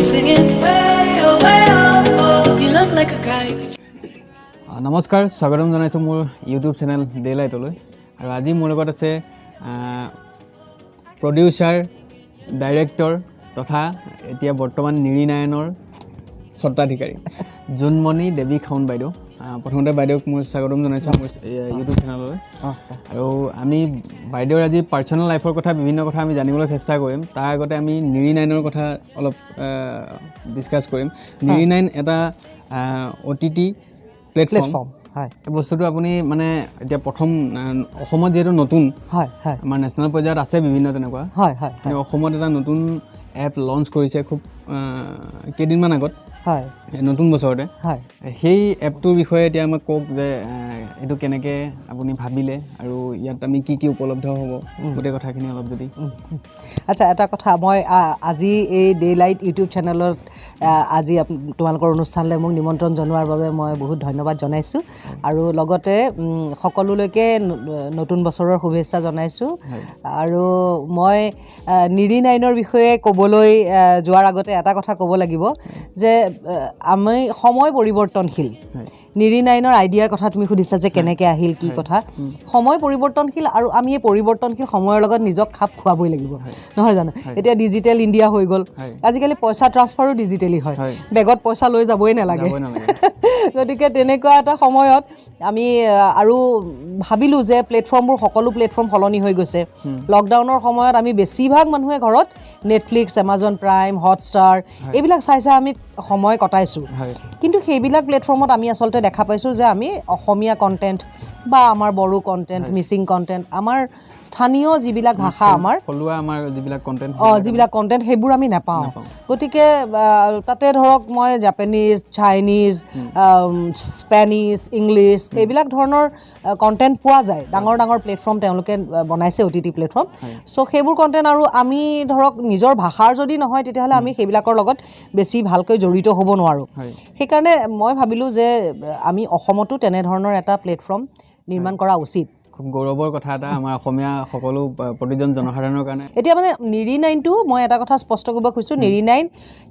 Me singing, way oh, way oh, oh. You look like a guy who could. নমস্কাৰ, স্বাগতম জনাইছোঁ মোৰ YouTube channel day লাইটলৈ। আৰু আজি মোৰ লগত আছে প্ৰডিউচাৰ, ডাইৰেক্টৰ তথা এতিয়া বৰ্তমান নিৰি নাৰায়ণৰ স্বত্বাধিকাৰী জোনমণি দেৱী খাউণ্ড বাইদেউ। প্ৰথমতে বাইদেউক মোৰ স্বাগতম জনাইছোঁ মোৰ ইউটিউব চেনেললৈ। নমস্কাৰ। আৰু আমি বাইদেউৰ আজি পাৰ্চনেল লাইফৰ কথা, বিভিন্ন কথা আমি জানিবলৈ চেষ্টা কৰিম। তাৰ আগতে আমি নিৰি নাইনৰ কথা অলপ ডিছকাছ কৰিম। নিৰি নাইন এটা অ'টিটি প্লেটফৰ্ম। প্লেটফৰ্ম, হয়। এই বস্তুটো আপুনি মানে এতিয়া প্ৰথম অসমত যিহেতু নতুন, হয় হয় আমাৰ নেশ্যনেল পৰ্যায়ত আছে বিভিন্ন তেনেকুৱা, হয় হয় কিন্তু অসমত এটা নতুন এপ লঞ্চ কৰিছে খুব কেইদিনমান আগত, এই নতুন বছৰতে। সেই এপটোৰ বিষয়ে এতিয়া আমাক কওক যে এইটো কেনেকৈ আপুনি ভাবিলে আৰু ইয়াত আমি কি কি উপলব্ধ হ'ব, গোটেই কথাখিনি অলপ যদি আচ্ছা, এটা কথা মই আজি এই ডে লাইট ইউটিউব চেনেলত আজি তোমালোকৰ অনুষ্ঠানলৈ মোক নিমন্ত্ৰণ জনোৱাৰ বাবে মই বহুত ধন্যবাদ জনাইছোঁ আৰু লগতে সকলোলৈকে নতুন বছৰৰ শুভেচ্ছা জনাইছোঁ। আৰু মই নিৰি নাইনৰ বিষয়ে ক'বলৈ যোৱাৰ আগতে এটা কথা ক'ব লাগিব যে আমি সময় পৰিৱৰ্তনশীল। নিৰি নাইনৰ আইডিয়াৰ কথা তুমি সুধিছা যে কেনেকৈ আহিল, কি কথা। সময় পৰিৱৰ্তনশীল আৰু আমি এই পৰিৱৰ্তনশীল সময়ৰ লগত নিজক খাপ খুৱাবই লাগিব, নহয় জানো? এতিয়া ডিজিটেল ইণ্ডিয়া হৈ গ'ল। আজিকালি পইচা ট্ৰান্সফাৰো ডিজিটেলি হয়। বেগত পইচা লৈ যাবই নালাগে। যাবই নালাগে। গতিকে তেনেকুৱা এটা সময়ত আমি আৰু ভাবিলোঁ যে প্লেটফৰ্মবোৰ, সকলো প্লেটফৰ্ম সলনি হৈ গৈছে। লকডাউনৰ সময়ত আমি বেছিভাগ মানুহে ঘৰত নেটফ্লিক্স, এমাজন প্ৰাইম, হটষ্টাৰ এইবিলাক চাই চাই আমি সময় কটাইছোঁ। কিন্তু সেইবিলাক প্লেটফৰ্মত আমি আচলতে দেখা পাইছোঁ যে আমি অসমীয়া কণ্টেণ্ট বা আমাৰ বড়ো কণ্টেণ্ট, মিচিং কণ্টেণ্ট, আমাৰ স্থানীয় যিবিলাক ভাষা, আমাৰ থলুৱা আমাৰ যিবিলাক কণ্টেণ্ট, যিবিলাক কণ্টেণ্ট, সেইবোৰ আমি নাপাওঁ। নাপাওঁ। গতিকে তাতে ধৰক মই জাপানীজ, চাইনিজ, স্পেনিছ, ইংলিছ এইবিলাক ধৰণৰ কণ্টেণ্ট পোৱা যায়। ডাঙৰ ডাঙৰ প্লেটফৰ্ম তেওঁলোকে বনাইছে, অ'টিটি প্লেটফৰ্ম। চ' সেইবোৰ কণ্টেণ্ট আৰু আমি ধৰক নিজৰ ভাষাৰ যদি নহয়, তেতিয়াহ'লে আমি সেইবিলাকৰ লগত বেছি ভালকৈ জড়িত হ'ব নোৱাৰোঁ। সেইকাৰণে মই ভাবিলোঁ যে আমি অসমতো তেনেধৰণৰ এটা প্লেটফৰ্ম নিৰ্মাণ কৰা উচিত। খুব গৌৰৱৰ কথা এটা আমাৰ অসমীয়া সকলো প্ৰতিজন জনসাধাৰণৰ কাৰণে। এতিয়া মানে নিৰি নাইনটো মই এটা কথা স্পষ্ট কৰিব খুজিছোঁ, নিৰি নাইন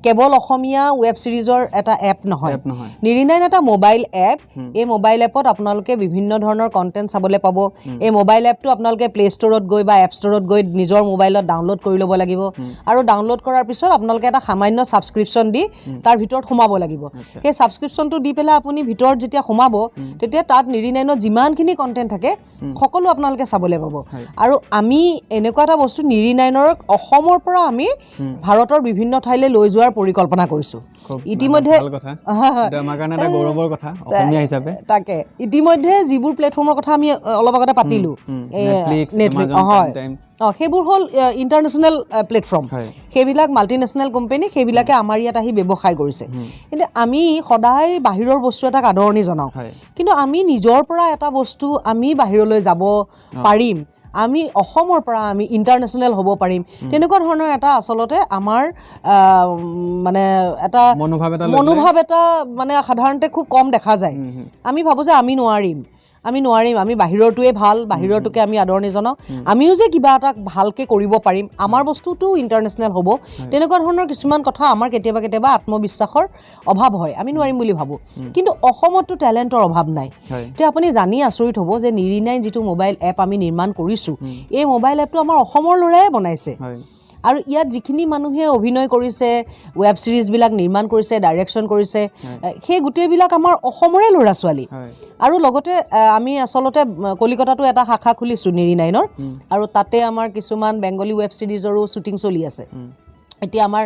কেৱল অসমীয়া ৱেব ছিৰিজৰ এটা এপ নহয়। এপ নহয়। নিৰি নাইন এটা মোবাইল এপ। এই মোবাইল এপত আপোনালোকে বিভিন্ন ধৰণৰ কণ্টেণ্ট চাবলৈ পাব। এই মোবাইল এপটো আপোনালোকে প্লে' ষ্ট'ৰত গৈ বা এপ ষ্ট'ৰত গৈ নিজৰ মোবাইলত ডাউনলোড কৰি ল'ব লাগিব আৰু ডাউনলোড কৰাৰ পিছত আপোনালোকে এটা সামান্য ছাবস্ক্ৰিপশ্যন দি তাৰ ভিতৰত সোমাব লাগিব। সেই ছাবস্ক্ৰিপশ্যনটো দি পেলাই আপুনি ভিতৰত যেতিয়া সোমাব, তেতিয়া তাত নিৰি নাইনত যিমানখিনি কণ্টেণ্ট থাকে, সকলো আপোনালোকে চাবলৈ পাব। আৰু আমি এনেকুৱা এটা বস্তু, নিৰি নাইনৰ অসমৰ পৰা আমি ভাৰতৰ বিভিন্ন ঠাইলৈ লৈ যোৱাৰ পৰিকল্পনা কৰিছোঁ। খুব ইতিমধ্যে ভাল কথা। এইটো আমাৰ কাৰণে এটা গৌৰৱৰ কথা অসমীয়া হিচাপে। তাকে, ইতিমধ্যে যিবোৰ প্লেটফৰ্মৰ কথা আমি অলপ আগতে পাতিলোঁ, নেটফ্লিক্স, নেটফ্লিক্স, এমাজন হয়, প্ৰাইম টাইম। সেইবোৰ হ'ল ইণ্টাৰনেশ্যনেল প্লেটফৰ্ম। সেইবিলাক মাল্টিনেশ্যনেল কোম্পেনী, সেইবিলাকে আমাৰ ইয়াত আহি ব্যৱসায় কৰিছে। কিন্তু আমি সদায় বাহিৰৰ বস্তু এটাক আদৰণি জনাওঁ। কিন্তু আমি নিজৰ পৰা এটা বস্তু আমি বাহিৰলৈ যাব পাৰিম, আমি অসমৰ পৰা আমি ইণ্টাৰনেশ্যনেল হ'ব পাৰিম, তেনেকুৱা ধৰণৰ এটা আচলতে আমাৰ মানে এটা মনোভাৱ এটা লৈ পেলাই। মনোভাৱ এটা মানে সাধাৰণতে খুব কম দেখা যায়। আমি ভাবোঁ যে আমি নোৱাৰিম, আমি নোৱাৰিম, আমি বাহিৰৰটোৱে ভাল, বাহিৰৰটোকে আমি আদৰণি জনাওঁ। আমিও যে কিবা এটা ভালকৈ কৰিব পাৰিম, আমাৰ বস্তুটো ইণ্টাৰনেশ্যনেল হ'ব, তেনেকুৱা ধৰণৰ কিছুমান কথা আমাৰ কেতিয়াবা কেতিয়াবা আত্মবিশ্বাসৰ অভাৱ হয়। আমি নোৱাৰিম বুলি ভাবোঁ। কিন্তু অসমততো টেলেণ্টৰ অভাৱ নাই। এতিয়া আপুনি জানি আচৰিত হ'ব যে নিৰি নাইন যিটো মোবাইল এপ আমি নিৰ্মাণ কৰিছোঁ, এই মোবাইল এপটো আমাৰ অসমৰ ল'ৰাই বনাইছে। আৰু ইয়াত যিখিনি মানুহে অভিনয় কৰিছে, ৱেব ছিৰিজবিলাক নিৰ্মাণ কৰিছে, ডাইৰেকশ্যন কৰিছে, সেই গোটেইবিলাক আমাৰ অসমৰে ল'ৰা ছোৱালী। আৰু লগতে আমি আচলতে কলিকতাতো এটা শাখা খুলিছোঁ নিৰি নাইনৰ আৰু তাতে আমাৰ কিছুমান বেংগলী ৱেব ছিৰিজৰো শ্বুটিং চলি আছে। এতিয়া আমাৰ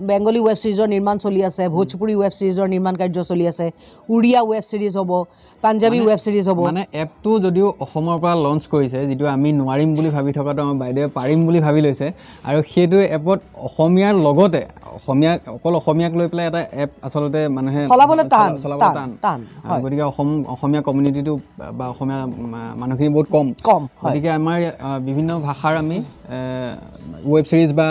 বেংগলী ৱেব ছিৰিজৰ নিৰ্মাণ চলি আছে, ভোজপুৰী ৱেব ছিৰিজৰ নিৰ্মাণ কাৰ্য চলি আছে, উৰিয়া ৱেব ছিৰিজ হ'ব, পাঞ্জাবী ৱেব ছিৰিজ হ'ব। মানে এপটো যদিও অসমৰ পৰা লঞ্চ কৰিছে, যিটো আমি নোৱাৰিম বুলি ভাবি থকাটো আমাৰ বাইদেৱে পাৰিম বুলি ভাবি লৈছে। আৰু সেইটো এপত অসমীয়াৰ লগতে অসমীয়া, অকল অসমীয়াক লৈ পেলাই এটা এপ আচলতে মানুহে চলাবলৈ টান, চলাবলৈ টান, টান। টান, হয়। গতিকে অসমীয়া কমিউনিটিটো বা অসমীয়া মানুহখিনি বহুত কম। কম, হয়। গতিকে আমাৰ বিভিন্ন ভাষাৰ আমি ৱেব ছিৰিজ বা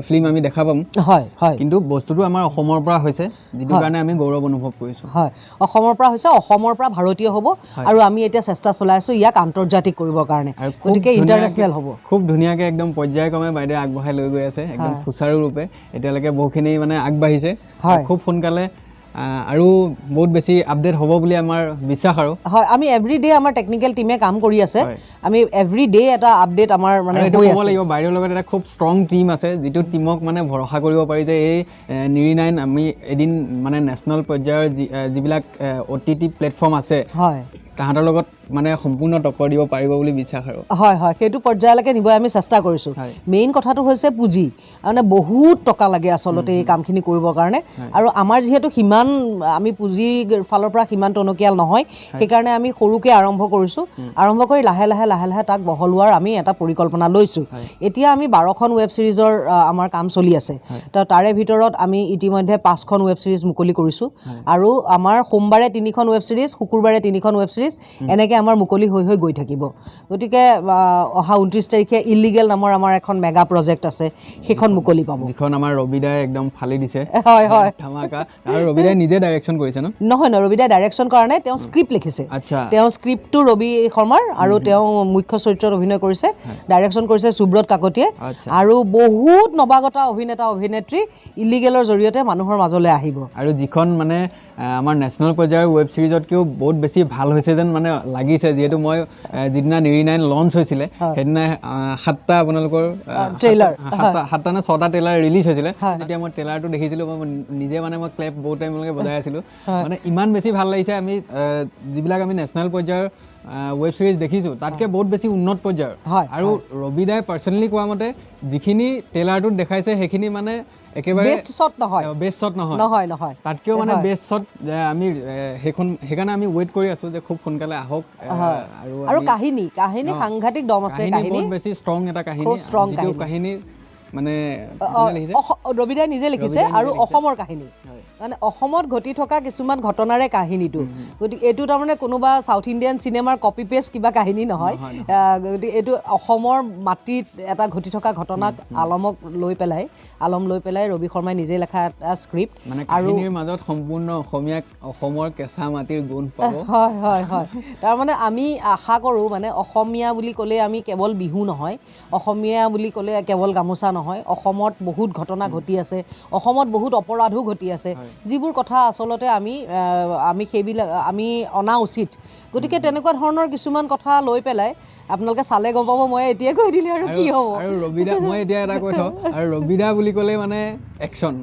ফিল্ম আমি দেখা পাম। হয় হয় কিন্তু বস্তুটো আমাৰ অসমৰ পৰা হৈছে, যিটো কাৰণে আমি গৌৰৱ অনুভৱ কৰিছোঁ। হয়, অসমৰ পৰা হৈছে, অসমৰ পৰা ভাৰতীয় হ'ব আৰু আমি এতিয়া চেষ্টা চলাই আছোঁ ইয়াক আন্তৰ্জাতিক কৰিবৰ কাৰণে। আৰু খুব গতিকে ইণ্টাৰনেশ্যনেল হ'ব। খুব ধুনীয়াকৈ একদম পৰ্যায়ক্ৰমে বাইদেৱে আগবঢ়াই লৈ গৈ আছে একদম সুচাৰুৰূপে এতিয়ালৈকে। বহুখিনি মানে আগবাঢ়িছে, খুব সোনকালে আৰু বহুত বেছি আপডেট হ'ব বুলি আমাৰ বিশ্বাস। আৰু হয়, আমি এভৰি ডে আমাৰ টেকনিকেল টিমে কাম কৰি আছে, আমি এভৰি ডে এটা আপডেট আমাৰ মানে হৈ আছে। লাগিব বাইদেউৰ লগত এটা খুব ষ্ট্ৰং টিম আছে, যিটো টিমক মানে ভৰসা কৰিব পাৰি যে এই নিৰি নাইন আমি এদিন মানে নেশ্যনেল পৰ্যায়ৰ যিবিলাক অ' টি টি প্লেটফৰ্ম আছে, তাহাঁতৰ লগত মানে সম্পূৰ্ণ টক্কৰ দিব পাৰিব বুলি বিশ্বাস। আৰু হয় হয়, সেইটো পৰ্যায়লৈকে নিব আমি চেষ্টা কৰিছোঁ। মেইন কথাটো হৈছে পুঁজি, মানে বহুত টকা লাগে আচলতে এই কামখিনি কৰিবৰ কাৰণে। আৰু আমাৰ যিহেতু সিমান আমি পুঁজিৰ ফালৰ পৰা সিমান টনকিয়াল নহয়, সেইকাৰণে আমি সৰুকৈ আৰম্ভ কৰিছোঁ। আৰম্ভ কৰি লাহে লাহে লাহে লাহে তাক বহলোৱাৰ আমি এটা পৰিকল্পনা লৈছোঁ। এতিয়া আমি 12খন ৱেব ছিৰিজৰ আমাৰ কাম চলি আছে। তো তাৰে ভিতৰত আমি ইতিমধ্যে পাঁচখন ৱেব ছিৰিজ মুকলি কৰিছোঁ আৰু আমাৰ সোমবাৰে তিনিখন ৱেব ছিৰিজ, শুকুৰবাৰে তিনিখন ৱেব ছিৰিজ, এনেকৈ আমাৰ মুকলি হৈ হৈ গৈ থাকিব। গতিকে অহা 29 তাৰিখে ইলিগেল নামৰ আমাৰ এখন মেগা প্ৰজেক্ট আছে, সেইখন মুকলি পাব। যিখন আমাৰ ৰবিদাই একদম ফালি দিছে। হয় হয়, ধামাকা। আৰু ৰবিদাই নিজে ডাইৰেকশ্যন কৰিছে ন? নহয় নহয়, ৰবিদাই ডাইৰেকশ্যন কৰা নাই, তেওঁ স্ক্ৰিপ্ট লিখিছে। তেওঁ স্ক্ৰিপ্টটো ৰবি শৰ্মাৰ আৰু তেওঁ মুখ্য চৰিত্ৰত অভিনয় কৰিছে। ডাইৰেকশ্যন কৰিছে সুব্ৰত কাকতিয়ে। আৰু বহুত নৱাগতা অভিনেতা অভিনেত্ৰী ইলিগেলৰ জৰিয়তে মানুহৰ মাজলৈ আহিব। আৰু যিখন মানে আমাৰ নেশ্যনেল পৰ্যায়ৰ ৱেব ছিৰিজতকৈও বহুত বেছি ভাল হৈছে যেন মানে লাগিছে, যিহেতু মই যিদিনা নিৰি নাইন লঞ্চ হৈছিলে সেইদিনা সাতটা আপোনালোকৰ ট্ৰেইলাৰ, সাতটা নে ছটা ট্ৰেইলাৰ ৰিলিজ হৈছিলে। তেতিয়া মই ট্ৰেইলাৰটো দেখিছিলোঁ, মই নিজে মানে মই ক্লেপ বহুত টাইমলৈকে বজাই আছিলোঁ, মানে ইমান বেছি ভাল লাগিছে। আমি যিবিলাক আমি নেশ্যনেল পৰ্যায়ৰ ৱেব ছিৰিজ দেখিছোঁ তাতকৈ বহুত বেছি উন্নত পৰ্যায়ৰ। আৰু ৰবিদাই পাৰ্চনেলি কোৱা মতে যিখিনি ট্ৰেইলাৰটোত দেখাইছে সেইখিনি মানে একেবাৰে বেষ্ট শ্বট নহয়, বেষ্ট শ্বট নহয়, নহয় নহয়, তাতকৈও মানে বেষ্ট শ্বট আমি সেইখন, সেইকাৰণে আমি ৱেইট কৰি আছোঁ যে খুব সোনকালে আহক। আৰু আৰু কাহিনী কাহিনী সাংঘাতিক দম আছে, কাহিনী বহুত বেছি ষ্ট্ৰং এটা কাহিনী, ষ্ট্ৰং কাহিনী মানে ৰবিদাই নিজে লিখিছে আৰু অসমৰ কাহিনী, মানে অসমত ঘটি থকা কিছুমান ঘটনাৰে কাহিনীটো। গতিকে এইটো তাৰমানে কোনোবা চাউথ ইণ্ডিয়ান চিনেমাৰ কপি পেষ্ট কিবা কাহিনী নহয়, গতিকে এইটো অসমৰ মাটিত এটা ঘটি থকা ঘটনাক আলমক লৈ পেলাই, আলম লৈ পেলাই ৰবি শৰ্মাই নিজে লেখা এটা স্ক্ৰিপ্ট। আৰু মাজত সম্পূৰ্ণ অসমীয়া অসমৰ কেঁচা মাটিৰ গুণ পাব। হয় হয় হয়, তাৰমানে আমি আশা কৰোঁ মানে অসমীয়া বুলি ক'লে আমি কেৱল বিহু নহয়, অসমীয়া বুলি ক'লে কেৱল গামোচা নহয়, অসমত বহুত ঘটনা ঘটি আছে, অসমত বহুত অপৰাধো ঘটি আছে, যিবোৰ কথা আচলতে আমি আমি সেইবিলাক আমি অনা উচিত। গতিকে তেনেকুৱা ধৰণৰ কিছুমান কথা লৈ পেলাই আপোনালোকে চালে গম পাব, মই এতিয়াই কৈ দিলে আৰু কি হ'ব। আৰু ৰবিদা, মই এতিয়া এটা কৈ থওঁ, আৰু ৰবিদা বুলি ক'লে মানে একশ্যন,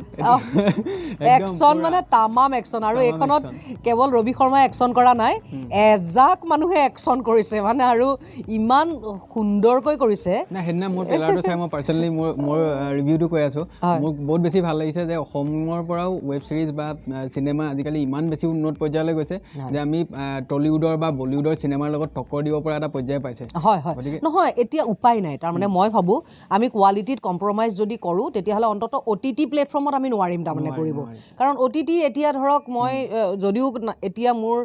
একশ্যন মানে তামাম একশ্যন। আৰু এইখনত কেৱল ৰবি শৰ্মাই একশ্যন কৰা নাই, এজাক মানুহে একশ্যন কৰিছে মানে, আৰু ইমান সুন্দৰকৈ কৰিছে। নাই, সেইদিনা মোৰ ট্ৰেইলাৰটো চাই মই পাৰ্চনেলি মোৰ ৰিভিউটো কৈ আছোঁ, মোক বহুত বেছি ভাল লাগিছে যে অসমৰ পৰাও ৱেব ছিৰিজ বা চিনেমা আজিকালি ইমান বেছি উন্নত পৰ্যায়লৈ গৈছে যে আমি টলিউডৰ বা বলিউডৰ চিনেমাৰ লগত টক্কৰ দিব পৰা এটা পৰ্যায় পাইছে। হয় হয়, নহয় এতিয়া উপায় নাই, তাৰমানে মই ভাবোঁ আমি কোৱালিটিত কম্প্ৰমাইজ যদি কৰোঁ তেতিয়াহ'লে অন্ততঃ অ' টি টি প্লেটফৰ্মত আমি নোৱাৰিম তাৰমানে কৰিব। কাৰণ অ' টি টি এতিয়া ধৰক মই যদিও এতিয়া মোৰ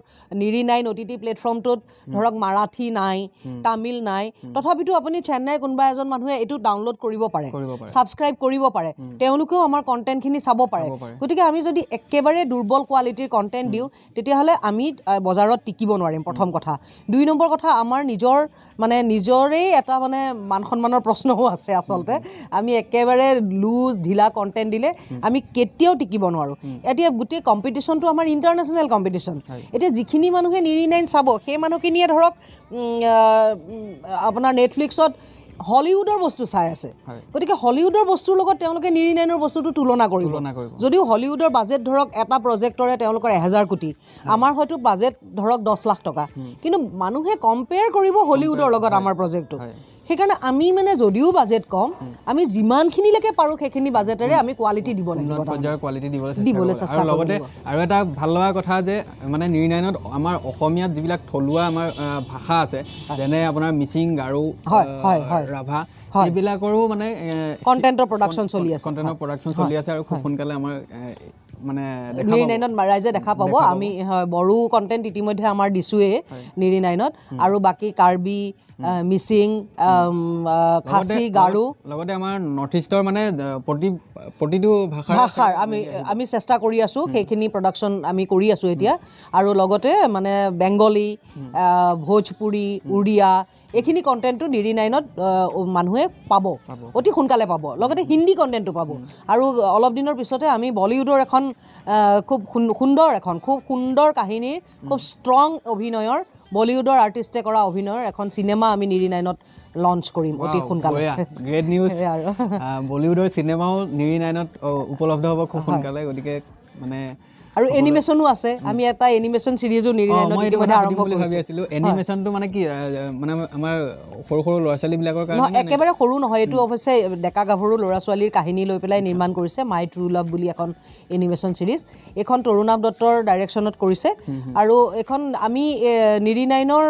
নিৰি নাইন অ' টি টি প্লেটফৰ্মটোত ধৰক মাৰাঠী নাই, তামিল নাই, তথাপিতো আপুনি চেন্নাইৰ কোনোবা এজন মানুহে এইটো ডাউনলোড কৰিব পাৰে, ছাবস্ক্ৰাইব কৰিব পাৰে, তেওঁলোকেও আমাৰ কণ্টেণ্টখিনি চাব পাৰে। গতিকে আমি যদি একেবাৰে দুৰ্বল কোৱালিটিৰ কণ্টেণ্ট দিওঁ তেতিয়াহ'লে আমি বজাৰত টিকিব নোৱাৰিম, প্ৰথম কথা। দুই নম্বৰ কথা, আমাৰ নিজৰ মানে নিজৰেই এটা মানে মান সন্মানৰ প্ৰশ্নও আছে আচলতে। আমি একেবাৰে লুজ ঢিলা কণ্টেণ্ট দিলে আমি কেতিয়াও টিকিব নোৱাৰোঁ। এতিয়া গোটেই কম্পিটিশ্যনটো আমাৰ ইণ্টাৰনেশ্যনেল কম্পিটিশ্যন। এতিয়া যিখিনি মানুহে নিৰি নাইন চাব সেই মানুহখিনিয়ে ধৰক আপোনাৰ নেটফ্লিক্সত হলিউডৰ বস্তু চাই আছে, গতিকে হলিউডৰ বস্তুৰ লগত তেওঁলোকে নিৰি নাইনৰ বস্তুটো তুলনা কৰিব। যদিও হলিউডৰ বাজেট ধৰক এটা প্ৰজেক্টৰে তেওঁলোকৰ 1000 কোটি, আমাৰ হয়তো বাজেট ধৰক 10 লাখ টকা, কিন্তু মানুহে কম্পেয়াৰ কৰিব হলিউডৰ লগত আমাৰ প্ৰজেক্টটো। সেইকাৰণে আমি মানে যদিও বাজেট কম, আমি যিমানখিনিলৈকে পাৰোঁ সেইখিনি বাজেটেৰে আমি কোৱালিটি দিব লাগিব, পৰ্যায়ৰ কোৱালিটি দিবলৈ চেষ্টা। লগতে আৰু এটা ভাল লগা কথা যে মানে নিৰি নাইনত আমাৰ অসমীয়াত যিবিলাক থলুৱা আমাৰ ভাষা আছে, যেনে আপোনাৰ মিচিং, গাৰো, ৰাভা, এইবিলাকৰো মানে কণ্টেণ্টৰ প্ৰডাকশ্যন চলি আছে, কণ্টেণ্টৰ প্ৰডাকশ্যন চলি আছে আৰু খুব সোনকালে আমাৰ মানে দেখা নিৰি পাব। নাইনত ৰাইজে দেখা পাব। দেখা পাব। আমি, হয়, বড়ো কণ্টেণ্ট ইতিমধ্যে আমাৰ দিছোঁৱেই নিৰি নাইনত আৰু বাকী কাৰ্বি, মিচিং, খাচী, গাৰো, লগতে আমাৰ নৰ্থ ইষ্টৰ মানে প্ৰতিটো ভাষাৰ ভাষাৰ আমি আমি চেষ্টা কৰি আছোঁ। সেইখিনি প্ৰডাকশ্যন আমি কৰি আছোঁ এতিয়া। আৰু লগতে মানে বেংগলী, ভোজপুৰী, উৰিয়া এইখিনি কণ্টেণ্টটো নিৰি নাইনত মানুহে পাব, অতি সোনকালে পাব। লগতে হিন্দী কণ্টেণ্টটো পাব। আৰু অলপ দিনৰ পিছতে আমি বলিউডৰ এখন খুব সুন্দৰ, এখন খুব সুন্দৰ কাহিনীৰ, খুব ষ্ট্ৰং অভিনয়ৰ, বলিউডৰ আৰ্টিষ্টে কৰা অভিনয়ৰ এখন চিনেমা আমি নিৰি নাইনত লঞ্চ কৰিম অতি সোনকালে। Great news. সেয়াই আৰু। বলিউডৰ চিনেমাও নিৰি নাইনত উপলব্ধ হ'ব খুব সোনকালে। গতিকে মানে আৰু এনিমেশ্যনো আছে। আমি এটা এনিমেশ্যন চিৰিজো নিৰি নাইনত মই এইটো ইতিমধ্যে কথা আৰম্ভ সুধিম বুলি ভাবি কৰিছোঁ। আছিলোঁ। এনিমেশ্যনটো মানে কি, মানে আমাৰ সৰু সৰু ল'ৰা ছোৱালীবিলাকৰ কাৰণে নহয়, নে? একেবাৰে সৰু নহয়। এইটো অৱশ্যে ডেকা গাভৰু ল'ৰা ছোৱালীৰ কাহিনী লৈ পেলাই নিৰ্মাণ কৰিছে। মাই ট্ৰু লাভ বুলি এখন এনিমেশ্যন চিৰিজ। এইখন তৰুণাভ দত্তৰ ডাইৰেকশ্যনত কৰিছে আৰু এইখন আমি নিৰি নাইনৰ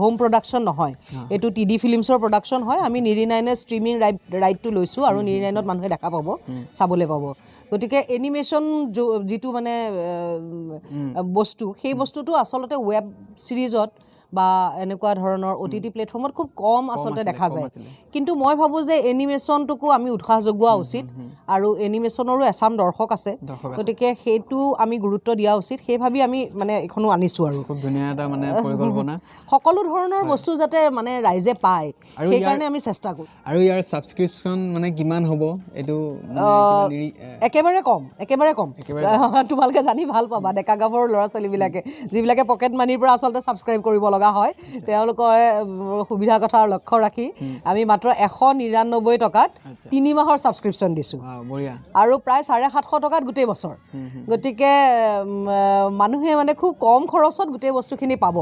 হোম প্ৰডাকশ্যন নহয়, এইটো টি ডি ফিল্মছৰ প্ৰডাকশ্যন হয়। আমি নিৰি নাইনে ষ্ট্ৰিমিং ৰাইটটো লৈছোঁ আৰু নিৰি নাইনত মানুহে দেখা পাব, চাবলৈ পাব। গতিকে এনিমেশ্যন যিটো মানে বস্তু, সেই বস্তুটো আচলতে ৱেব ছিৰিজত বা এনেকুৱা ধৰণৰ অ'টিটি প্লেটফৰ্মত খুব কম আচলতে আছিলে, দেখা কম যায়। আছিলে। কিন্তু মই ভাবোঁ যে এনিমেশ্যনটোকো আমি উৎসাহ যোগোৱা উচিত আৰু এনিমেশ্যনৰো এচাম দৰ্শক আছে। দৰ্শক আছে। গতিকে সেইটো আমি গুৰুত্ব দিয়া উচিত। সেই ভাবি আমি মানে এইখনো আনিছোঁ আৰু খুব ধুনীয়া এটা মানে পৰিকল্পনা। সকলো ধৰণৰ বস্তু যাতে মানে ৰাইজে পায়, আৰু সেইকাৰণে আমি চেষ্টা কৰোঁ। আৰু ইয়াৰ ছাবস্ক্ৰিপশ্যন মানে কিমান হ'ব এইটো মানে কিবা একেবাৰে কম, একেবাৰে কম। একেবাৰে। তোমালোকে জানি ভাল পাবা, ডেকা গাভৰু ল'ৰা ছোৱালীবিলাকে, যিবিলাকে পকেট মানিৰ পৰা আচলতে ছাবস্ক্ৰাইব কৰিব লগা হয়, তেওঁলোকৰ সুবিধাৰ কথা লক্ষ্য ৰাখি আমি মাত্ৰ 199 টকাত 3 মাহৰ ছাবস্ক্ৰিপশ্যন দিছোঁ। Wow, বঢ়িয়া। আৰু প্ৰায় 750 টকাত গোটেই বছৰ। গতিকে মানুহে মানে খুব কম খৰচত গোটেই বস্তুখিনি পাব।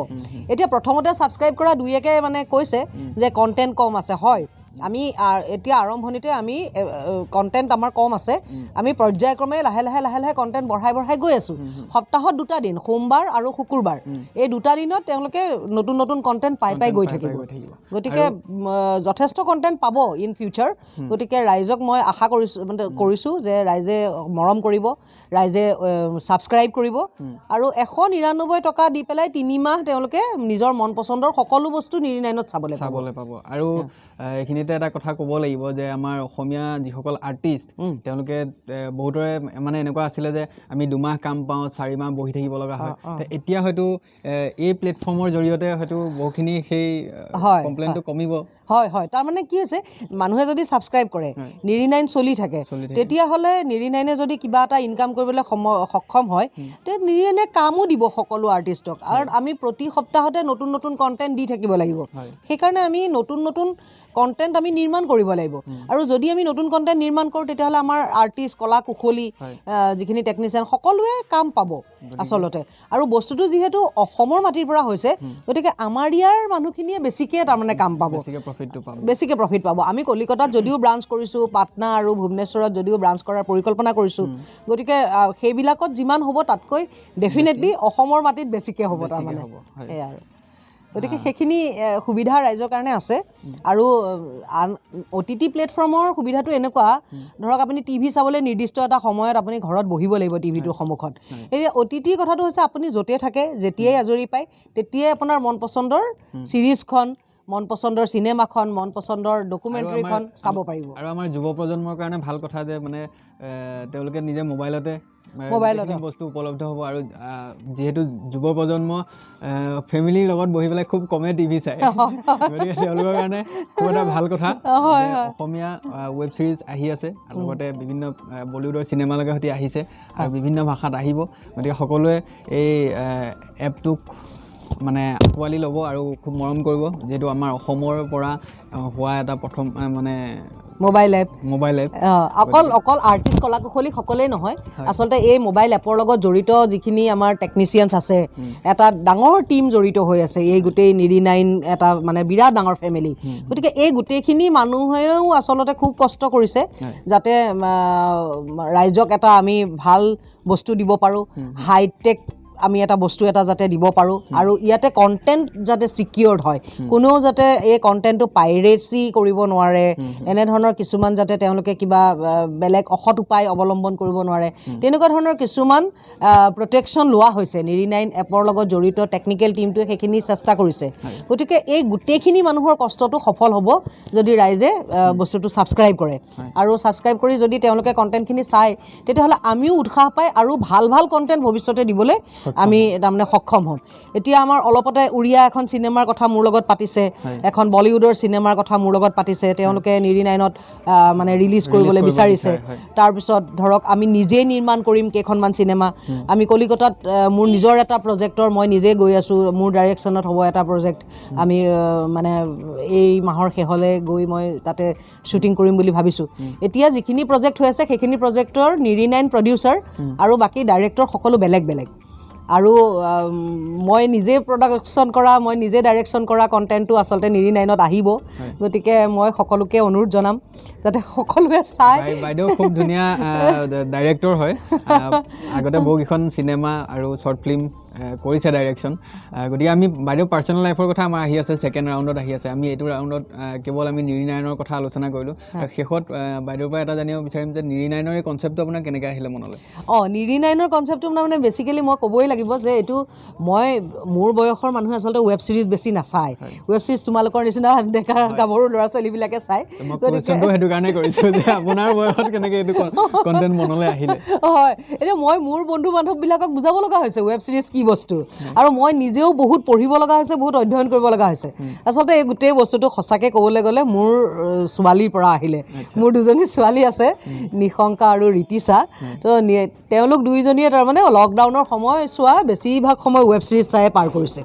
এতিয়া প্ৰথমতে ছাবস্ক্ৰাইব কৰা দুই একে মানে কৈছে যে কণ্টেণ্ট কম আছে। হয়, আমি এতিয়া আৰম্ভণিতে আমি কণ্টেণ্ট আমাৰ কম আছে। আমি পৰ্যায়ক্ৰমে লাহে লাহে লাহে লাহে কণ্টেণ্ট বঢ়াই বঢ়াই গৈ আছোঁ। সপ্তাহত দুটা দিন, সোমবাৰ আৰু শুকুৰবাৰ, এই দুটা দিনত তেওঁলোকে নতুন নতুন কণ্টেণ্ট পাই পাই গৈ পাই পাই থাকিব। গৈ থাকিব। গতিকে যথেষ্ট কণ্টেণ্ট পাব ইন ফিউচাৰ। গতিকে ৰাইজক মই আশা কৰিছোঁ, মানে কৰিছোঁ যে ৰাইজে মৰম কৰিব, ৰাইজে ছাবস্ক্ৰাইব কৰিব আৰু 199 টকা দি পেলাই 3 মাহ তেওঁলোকে নিজৰ মন পচন্দৰ সকলো বস্তু নিৰি নাইনত চাবলৈ পাব। চাবলৈ পাব। আৰু এইখিনিতে এটা কথা ক'ব লাগিব যে আমাৰ অসমীয়া যিসকল আৰ্টিষ্ট, তেওঁলোকে বহুতৰে মানে এনেকুৱা আছিলে যে আমি 2 মাহ কাম পাওঁ, 4 মাহ বহি থাকিব লগা হয়। তে এতিয়া হয়তো এই প্লেটফৰ্মৰ জৰিয়তে হয়তো বহুখিনি সেই কমপ্লেইনটো কমিব। হয় হয় তাৰমানে কি হৈছে, মানুহে যদি ছাবস্ক্ৰাইব কৰে, নিৰি নাইন চলি থাকে, চলি থাকে। তেতিয়াহ'লে নিৰি নাইনে যদি কিবা এটা ইনকাম কৰিবলৈ সক্ষম হয়, তেতিয়া নিৰি নাইনে কামো দিব সকলো আৰ্টিষ্টক। আৰু আমি প্ৰতি সপ্তাহতে নতুন নতুন কণ্টেণ্ট দি থাকিব লাগিব। সেইকাৰণে আমি নতুন নতুন কণ্টেণ্ট আমি নিৰ্মাণ কৰিব লাগিব। আৰু যদি আমি নতুন কণ্টেণ্ট নিৰ্মাণ কৰোঁ, তেতিয়াহ'লে আমাৰ আৰ্টিষ্ট, কলা কুশলী, যিখিনি টেকনিচিয়ান, সকলোৱে কাম পাব আচলতে। আৰু বস্তুটো যিহেতু অসমৰ মাটিৰ পৰা হৈছে, গতিকে আমাৰ ইয়াৰ মানুহখিনিয়ে বেছিকৈ তাৰমানে কাম পাব। বেছিকৈ প্ৰফিটটো পাব। বেছিকৈ প্ৰফিট পাব। আমি কলিকতাত যদিও ব্ৰাঞ্চ কৰিছোঁ, পাটনা আৰু ভুৱনেশ্বৰত যদিও ব্ৰাঞ্চ কৰাৰ পৰিকল্পনা কৰিছোঁ, গতিকে সেইবিলাকত যিমান হ'ব, তাতকৈ ডেফিনেটলি অসমৰ মাটিত বেছিকৈ হ'ব তাৰমানে। হ'ব, হয়। সেয়াই আৰু। গতিকে সেইখিনি সুবিধা ৰাইজৰ কাৰণে আছে। আৰু আন অ'টিটি প্লেটফৰ্মৰ সুবিধাটো এনেকুৱা, ধৰক আপুনি টিভি চাবলৈ নিৰ্দিষ্ট এটা সময়ত আপুনি ঘৰত বহিব লাগিব টিভিটোৰ সন্মুখত। এতিয়া অ'টিটিৰ কথাটো হৈছে, আপুনি য'তে থাকে, যেতিয়াই আজৰি পায়, তেতিয়াই আপোনাৰ মন পচন্দৰ ছিৰিজখন, মন পচন্দৰ চিনেমাখন, মন পচন্দৰ ডকুমেণ্টাৰীখন চাব পাৰিব। আৰু আমাৰ যুৱ প্ৰজন্মৰ কাৰণে ভাল কথা যে মানে তেওঁলোকে নিজে মোবাইলতে মোবাইলতে। গোটেইখিনি বস্তু উপলব্ধ হ'ব। আৰু যিহেতু যুৱ প্ৰজন্ম ফেমিলিৰ লগত বহি পেলাই খুব কমেই টিভি চায়, গতিকে তেওঁলোকৰ কাৰণে খুব এটা ভাল কথা যে অসমীয়া ৱেব ছিৰিজ আহি আছে আৰু লগতে বিভিন্ন বলিউডৰ চিনেমালৈকে সৈতে আহিছে আৰু বিভিন্ন ভাষাত আহিব। গতিকে সকলোৱে এই এপটোক মানে আঁকোৱালি ল'ব আৰু খুব মৰম কৰিব, যিহেতু আমাৰ অসমৰ পৰা হোৱা এটা প্ৰথম মানে মোবাইল এপ। Mobile app. অকল অকল আৰ্টিষ্ট, কলা কুশলী সকলেই নহয়, আচলতে এই মোবাইল এপৰ লগত জড়িত যিখিনি আমাৰ টেকনিচিয়ানছ আছে, এটা ডাঙৰ টীম জড়িত হৈ আছে। এই গোটেই নিৰি নাইন এটা মানে বিৰাট ডাঙৰ ফেমিলি। গতিকে এই গোটেইখিনি মানুহেও আচলতে খুব কষ্ট কৰিছে যাতে ৰাইজক এটা আমি ভাল বস্তু দিব পাৰোঁ, হাইটেক। আমি এটা বস্তু এটা যাতে দিব পাৰোঁ আৰু ইয়াতে কণ্টেণ্ট যাতে ছিকিয়ৰ্ড হয়, কোনেও যাতে এই কণ্টেণ্টটো পাইৰেচি কৰিব নোৱাৰে, এনেধৰণৰ কিছুমান যাতে তেওঁলোকে কিবা বেলেগ অসৎ উপায় অৱলম্বন কৰিব নোৱাৰে, তেনেকুৱা ধৰণৰ কিছুমান প্ৰটেকশ্যন লোৱা হৈছে। নিৰি নাইন এপৰ লগত জড়িত টেকনিকেল টীমটোৱে সেইখিনি চেষ্টা কৰিছে। গতিকে এই গোটেইখিনি মানুহৰ কষ্টটো সফল হ'ব যদি ৰাইজে বস্তুটো ছাবস্ক্ৰাইব কৰে আৰু ছাবস্ক্ৰাইব কৰি যদি তেওঁলোকে কণ্টেণ্টখিনি চায়, তেতিয়াহ'লে আমিও উৎসাহ পাই আৰু ভাল ভাল কণ্টেণ্ট ভৱিষ্যতে দিবলৈ আমি তাৰমানে সক্ষম হ'ম। এতিয়া আমাৰ অলপতে উৰিয়া এখন চিনেমাৰ কথা মোৰ লগত পাতিছে, এখন বলিউডৰ চিনেমাৰ কথা মোৰ লগত পাতিছে। তেওঁলোকে নিৰি নাইনত মানে ৰিলিজ কৰিবলৈ কৰিব বিচাৰিছে। বিচাৰে, হয়। তাৰপিছত ধৰক আমি নিজেই নিৰ্মাণ কৰিম কেইখনমান চিনেমা। আমি কলিকতাত মোৰ নিজৰ এটা প্ৰজেক্টৰ মই নিজে গৈ আছোঁ, মোৰ ডাইৰেকশ্যনত হ'ব এটা প্ৰজেক্ট। আমি মানে এই মাহৰ শেষলৈ গৈ মই তাতে শ্বুটিং কৰিম বুলি ভাবিছোঁ। এতিয়া যিখিনি প্ৰজেক্ট হৈ আছে, সেইখিনি প্ৰজেক্টৰ নিৰি নাইন প্ৰডিউচাৰ আৰু বাকী ডাইৰেক্টৰ সকলো বেলেগ বেলেগ আৰু মই নিজে প্ৰডাকশ্যন কৰা, মই নিজে ডাইৰেকশ্যন কৰা কণ্টেণ্টটো আচলতে নিৰি নাইনত আহিব। গতিকে মই সকলোকে অনুৰোধ জনাম যাতে সকলোৱে চায়। বাইদেউ খুব ধুনীয়া ডাইৰেক্টৰ হয়। আগতে বহুকেইখন চিনেমা আৰু শ্বৰ্ট ফিল্ম কৰিছে ডাইৰেকশ্যন। গতিকে আমি বাইদেউ পাৰ্চনেল লাইফৰ কথা আমাৰ আহি আছে, ছেকেণ্ড ৰাউণ্ডত আহি আছে। আমি এইটো ৰাউণ্ডত কেৱল আমি নিৰি নাইনৰ কথা আলোচনা কৰিলোঁ। আৰু শেষত বাইদেউৰ পৰা এটা জানিব বিচাৰিম যে নিৰি নাইনৰ এই কনচেপ্টটো আপোনাৰ কেনেকৈ আহিলে মনলৈ? অঁ, নিৰি নাইনৰ কনচেপ্টটো মানে বেচিকেলি মই ক'বই লাগিব যে এইটো মই মোৰ বয়সৰ মানুহে আচলতে ৱেব ছিৰিজ বেছি নাচায়। ৱেব ছিৰিজ তোমালোকৰ নিচিনা ডেকা গাভৰু ল'ৰা ছোৱালীবিলাকে চায়। মই কুৱেশ্যনটো সেইটো কাৰণে কৰিছোঁ যে আপোনাৰ বয়সত কেনেকৈ এইটো কণ্টেণ্ট মনলৈ আহিলে? হয়, এতিয়া মই মোৰ বন্ধু বান্ধৱবিলাকক বুজাব লগা হৈছে ৱেব ছিৰিজ কি বস্তু আৰু মই নিজেও বহুত পঢ়িব লগা হৈছে, বহুত অধ্যয়ন কৰিব লগা হৈছে। আচলতে এই গোটেই বস্তুটো সঁচাকৈ ক'বলৈ গ'লে মোৰ ছোৱালীৰ পৰা আহিলে। মোৰ দুজনী ছোৱালী আছে, নিশংকা আৰু ৰীতিচা। তো তেওঁলোক দুয়োজনীয়ে তাৰমানে লকডাউনৰ সময়ছোৱা বেছিভাগ সময় ৱেব ছিৰিজ চাই পাৰ কৰিছে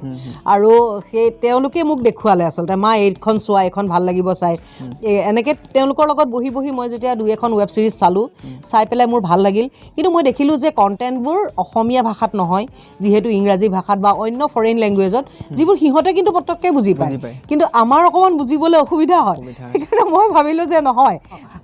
আৰু সেই তেওঁলোকে মোক দেখুৱালে আচলতে, মা এইখন চোৱা, এইখন ভাল লাগিব চাই। এই এনেকৈ তেওঁলোকৰ লগত বহি বহি মই যেতিয়া দুই এখন ৱেব ছিৰিজ চালোঁ, চাই পেলাই মোৰ ভাল লাগিল। কিন্তু মই দেখিলোঁ যে কণ্টেণ্টবোৰ অসমীয়া ভাষাত নহয়, যিহেতু ইংৰাজী ভাষাত বা অন্য ফৰেইন লেংগুৱেজত, যিবোৰ সিহঁতে কিন্তু পটককৈ বুজি পায়, বুজি পায়। কিন্তু আমাৰ অকণমান বুজিবলৈ অসুবিধা হয়। সেইকাৰণে মই ভাবিলোঁ যে নহয়,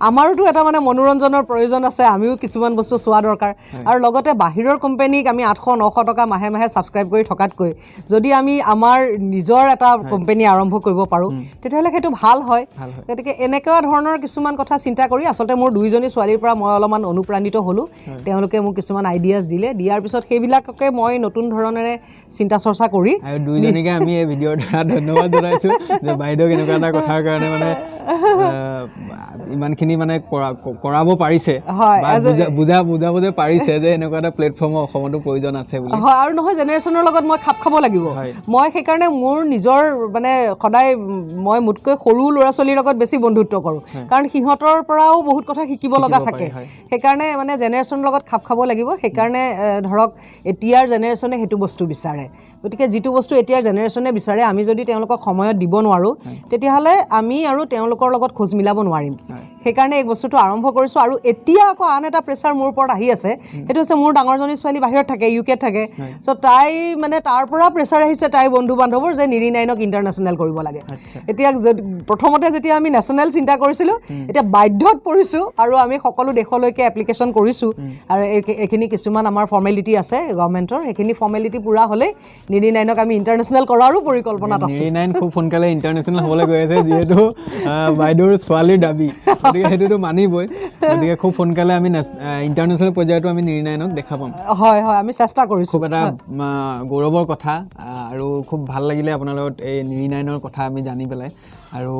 আমাৰোতো এটা মানে মনোৰঞ্জনৰ প্ৰয়োজন আছে, আমিও কিছুমান বস্তু চোৱা দৰকাৰ। আৰু লগতে বাহিৰৰ কোম্পেনীক আমি 800-900 টকা মাহে মাহে ছাবস্ক্ৰাইব কৰি থকাতকৈ যদি আমি আমাৰ নিজৰ এটা কোম্পেনী আৰম্ভ কৰিব পাৰোঁ, তেতিয়াহ'লে সেইটো ভাল হয়। ভাল হয়। গতিকে এনেকুৱা ধৰণৰ কিছুমান কথা চিন্তা কৰি আচলতে মোৰ দুইজনী ছোৱালীৰ পৰা মই অলপমান অনুপ্ৰাণিত হ'লোঁ। তেওঁলোকে মোক কিছুমান আইডিয়াছ দিলে, দিয়াৰ পিছত সেইবিলাককে মই নতুন ধৰণেৰে চিন্তা চৰ্চা কৰি আৰু দুইজনীকে আমি এই ভিডিঅ'ৰ দ্বাৰা ধন্যবাদ জনাইছোঁ যে বাইদেউক এনেকুৱা এটা কথাৰ কাৰণে মানে ইমানখিনি মানে কৰাব পাৰিছে বা বুজাব যে পাৰিছে যে এনেকুৱা এটা প্লেটফৰ্মৰ অসমতো প্ৰয়োজন আছে বুলি। হয়, আৰু নহয় জেনেৰেশ্যনৰ লগত মই খাপ খাব লাগিব। মই সেইকাৰণে মোৰ নিজৰ মানে সদায় মই মোতকৈ সৰু ল'ৰা ছোৱালীৰ লগত বেছি বন্ধুত্ব কৰোঁ, কাৰণ সিহঁতৰ পৰাও বহুত কথা শিকিব লগা শিকিব পাৰি, থাকে। হয়। সেইকাৰণে মানে জেনেৰেশ্যনৰ লগত খাপ খাব লাগিব। সেইকাৰণে ধৰক এতিয়াৰ জেনেৰেশ্যনে সেইটো বস্তু বিচাৰে। গতিকে যিটো বস্তু এতিয়াৰ জেনেৰেশ্যনে বিচাৰে, আমি যদি তেওঁলোকক সময়ত দিব নোৱাৰোঁ, তেতিয়াহ'লে আমি আৰু তেওঁলোকৰ লগত খোজ মিলাব নোৱাৰিম। সেইকাৰণে এই বস্তুটো আৰম্ভ কৰিছোঁ। আৰু এতিয়া আকৌ আন এটা প্ৰেছাৰ মোৰ ওপৰত আহি আছে, সেইটো হৈছে মোৰ ডাঙৰজনী ছোৱালী বাহিৰত থাকে, ইউ কেত থাকে। চ' তাই মানে তাৰ পৰা প্ৰেছাৰ আহিছে তাইৰ বন্ধু বান্ধৱৰ যে নিৰি নাইনক ইণ্টাৰনেশ্যনেল কৰিব লাগে। এতিয়া প্ৰথমতে যেতিয়া আমি নেশ্যনেল চিন্তা কৰিছিলোঁ, এতিয়া বাধ্যত পৰিছোঁ আৰু আমি সকলো দেশলৈকে এপ্লিকেশ্যন কৰিছোঁ। আৰু এইখিনি কিছুমান আমাৰ ফৰ্মেলিটি আছে গভৰ্ণমেণ্টৰ, সেইখিনি ফৰ্মেলিটি পূৰা হ'লেই নিৰি নাইনক আমি ইণ্টাৰনেশ্যনেল কৰাৰো পৰিকল্পনাত আছোঁ। নিৰি নাইন খুব সোনকালে ইণ্টাৰনেশ্যনেল হ'বলৈ গৈ আছে, যিহেতু বাইদেউৰ ছোৱালীৰ দাবী, গতিকে সেইটোতো মানিবই। গতিকে খুব সোনকালে আমি ইণ্টাৰনেশ্যনেল পৰ্যায়তো আমি নিৰি নাইনক দেখা পাম। হয় হয়, আমি চেষ্টা কৰিছোঁ। খুব এটা গৌৰৱৰ কথা আৰু খুব ভাল লাগিলে আপোনাৰ লগত এই নিৰি নাইনৰ কথা আমি জানি পেলাই। আৰু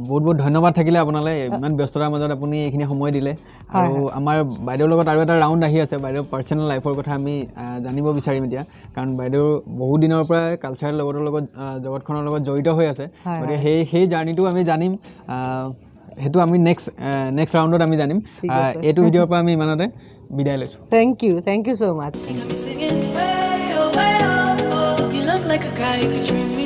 বহুত বহুত ধন্যবাদ থাকিলে আপোনালৈ, ইমান ব্যস্ততাৰ মাজত আপুনি এইখিনি সময় দিলে। আৰু আমাৰ বাইদেউৰ লগত আৰু এটা ৰাউণ্ড আহি আছে, বাইদেউৰ পাৰ্চনেল লাইফৰ কথা আমি জানিব বিচাৰিম এতিয়া, কাৰণ বাইদেউৰ বহু দিনৰ পৰাই কালচাৰেল লগত জগতখনৰ লগত জড়িত হৈ আছে। গতিকে সেই জাৰ্ণিটো আমি জানিম, সেইটো আমি নেক্সট ৰাউণ্ডত আমি জানিম। ঠিক আছে। এইটো ভিডিঅ'ৰ পৰা আমি ইমানতে বিদায় লৈছোঁ। Thank you, thank you so much. You got me singing, way oh, way oh, oh. You look like a guy who could treat me